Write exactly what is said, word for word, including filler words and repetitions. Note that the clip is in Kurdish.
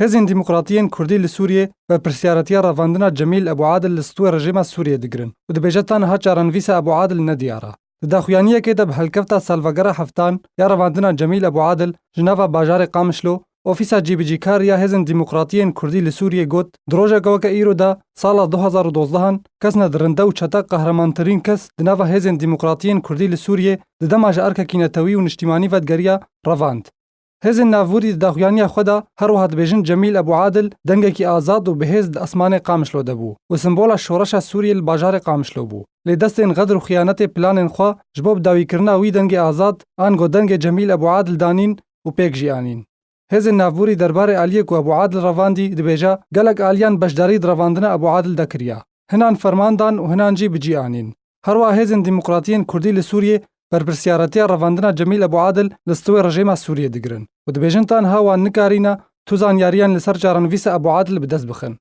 Hêzên Demokratiyên Kurdî li Sûriyê berpirsiyaretiya revandina Cemîl Ebû Adil li stûyê rejîma Sûriyê digirin û dibêje ta niha çarenivîsa Ebû Adil nediyar e. Di daxuyaniyekê de bi helkefta salvegera heftan ya revandina Cemîl Ebû Adil ji nava bajarê Qamişlo, Ofîsa Cîbicîkar ya Hêzên Demokratiyên Kurdî li Sûriyê got, di rojeke weke îro de sala du hazar û dozdehan kesne dirinde û çete qehremantirîn kes di nava Hêzên Demokratiyên Kurdî li Sûriyê di dema ji erkekî netewî û niştîmanî vedigeriya revand. Hêzên navborî di daxuyaniya xwe de her wiha dibêjin Cemîl Ebû Adil dengekî azad û bihêz di esmanê Qamişlo de bû û simbola şoreşa Sûriyê li bajarê Qamişlo bû. Lê destên xedr û xiyanetê planên xwe ji bo bi dawîkirina wî dengê azad ango dengê Cemîl Ebû Adil danîn û pêk jî anîn. Hêzên navborî derbarê aliyê ku Ebû Adil revandî dibêje, gelek aliyan beşdarî di revandina Ebû Adil de kiriya. Hinan ferman dan û hinan jî bi cî anîn. Her wiha Hêzên Demokratiyên Kurdî li Sûriyê berpirsiyaretiya revandina Cemîl Ebû Adil li stûyê rejîma Sûriyê digirin û dibêjin ta niha wan nikarîne tu zanyariyan li ser çarenivîsa Ebû Adil bi dest bixin.